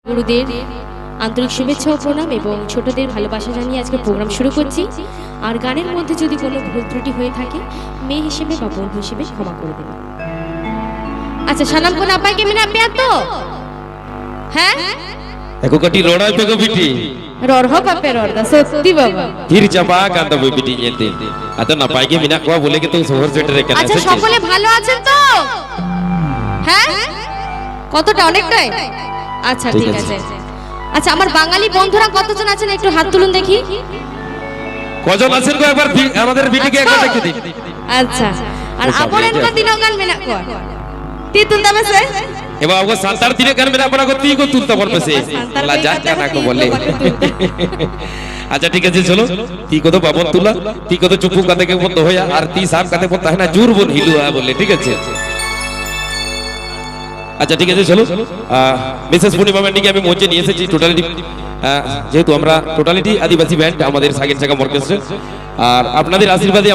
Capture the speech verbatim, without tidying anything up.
গুরুদের আন্তরিক শুভেচ্ছা ও প্রণাম এবং ছোটদের ভালোবাসা জানিয়ে আজকে প্রোগ্রাম শুরু করছি। আর গানের মধ্যে যদি কোনো ভুল ত্রুটি হয়ে থাকে, মেয়ে হিসেবে বা বোন হিসেবে ক্ষমা করে দেবেন। ᱟᱪᱪᱷᱟ, ᱥᱟᱱᱟᱢ ᱠᱚ ᱱᱟᱯᱟᱭ ᱜᱮ ᱢᱮᱱᱟᱜ ᱯᱮᱭᱟ ᱛᱚ? ᱦᱮᱸ? ᱮᱠᱚ ᱠᱟᱹᱴᱤᱡ ᱨᱚᱲᱟᱭ ᱯᱮ ᱜᱚ ᱵᱤᱴᱤ᱾ ᱨᱚᱲ ᱦᱚᱸ ᱵᱟᱯᱮ ᱨᱚᱲ ᱫᱟ, ᱥᱚᱛᱛᱤ ᱵᱟᱵᱟ᱾ ᱛᱷᱤᱨ ᱪᱟᱵᱟ ᱟᱠᱟᱱ ᱛᱟᱵᱚ ᱵᱤᱴᱤ ᱧᱮᱞᱛᱮ᱾ ᱟᱫᱚ ᱱᱟᱯᱟᱭ ᱜᱮ ᱢᱮᱱᱟᱜ ᱠᱚᱣᱟ ᱵᱚᱞᱮ ᱜᱮᱛᱚ ᱥᱚᱦᱚᱨ ᱥᱮᱴᱮᱨ ᱟᱠᱟᱱᱟ, ᱟᱪᱪᱷᱟ, ᱥᱮ ᱪᱮᱫ? সকলে ভালো আছেন তো? হ্যাঁ? কতটা? অনেকটাই? আচ্ছা, ঠিক ঠিক আছে। আছে। আচ্ছা, আমার বাঙালি বন্ধুরা কতজন আছেন একটু হাত তুলুন দেখি। কজন আছেন গো একবার বি-, আমাদের বিটিকে একবার আচ্ছা। দেখে দিন। আচ্ছা। আর আচ্ছা, আবরেন ঠিক আছে। তিনজন মেনাᱜ ᱠᱚᱣᱟ? ᱛᱤ ᱛᱩᱞ ᱛᱟᱵᱮ ᱥᱮ᱾ ᱮᱵᱟ ᱟᱵᱚ ᱥᱟᱱᱛᱟᱲ ᱛᱤᱱᱟᱹᱜ ᱜᱟᱱ ᱢᱮᱱᱟᱜ ᱵᱚᱱᱟ ᱠᱚ ᱛᱤ ᱠᱚ ᱛᱩᱞ ᱛᱟᱵᱚᱱ ᱯᱮᱥᱮ᱾ ᱥᱟᱱᱛᱟᱲ ᱞᱟᱡᱟᱜ ᱠᱟᱱᱟ ᱠᱚ ᱵᱚᱞᱮ᱾ ᱟᱪᱪᱷᱟ, ᱴᱷᱤᱠ ᱟᱪᱷᱮ, ᱪᱚᱞᱚ᱾ ᱛᱤ ᱠᱚᱫᱚ ᱵᱟᱵᱚᱱ ᱛᱩᱞᱟ, ᱛᱤ ᱠᱚᱫᱚ ᱪᱩᱯᱩ ᱠᱟᱛᱮ ᱜᱮᱵᱚᱱ ᱫᱚᱦᱚᱭᱟ ᱟᱨ ᱛᱤ ᱥᱟᱵ ᱠᱟᱛᱮ ᱵᱚᱱ ᱛᱟᱦᱮᱱᱟ, ᱡᱳᱨ ᱵᱚᱱ ᱦᱤᱞᱟᱹᱣᱟ ᱵᱚᱞᱮ, ᱴᱷᱤᱠ ᱟᱪᱷᱮ? ᱟᱪᱪᱷᱟ, ᱴᱷᱤᱠ ᱟᱪᱷᱮ, ᱪᱚᱞᱚ᱾ ᱟᱨ ᱢᱤᱥᱮᱥ ᱯᱩᱨᱱᱤᱢᱟ ᱢᱮᱱ ᱜᱮ ᱟᱢ ᱢᱚᱧᱪᱮ ᱱᱤᱭᱮ ᱮᱥᱮᱪᱤ ᱴᱳᱴᱟᱞᱤᱴᱤ, ᱟᱸ, ᱡᱮᱦᱮᱛᱩ ᱟᱢᱨᱟ ᱴᱳᱴᱟᱞᱤᱴᱤ ᱟᱹᱫᱤᱵᱟᱹᱥᱤ ᱵᱮᱱᱰ ᱟᱢᱟᱫᱮᱨ ᱥᱟᱜᱮᱱ ᱥᱟᱜᱟ ᱚᱨᱠᱮᱥᱴᱨᱟ, ᱟᱨ ᱟᱯᱱᱟᱫᱮᱨ ᱟᱥᱤᱨᱵᱟᱫᱮ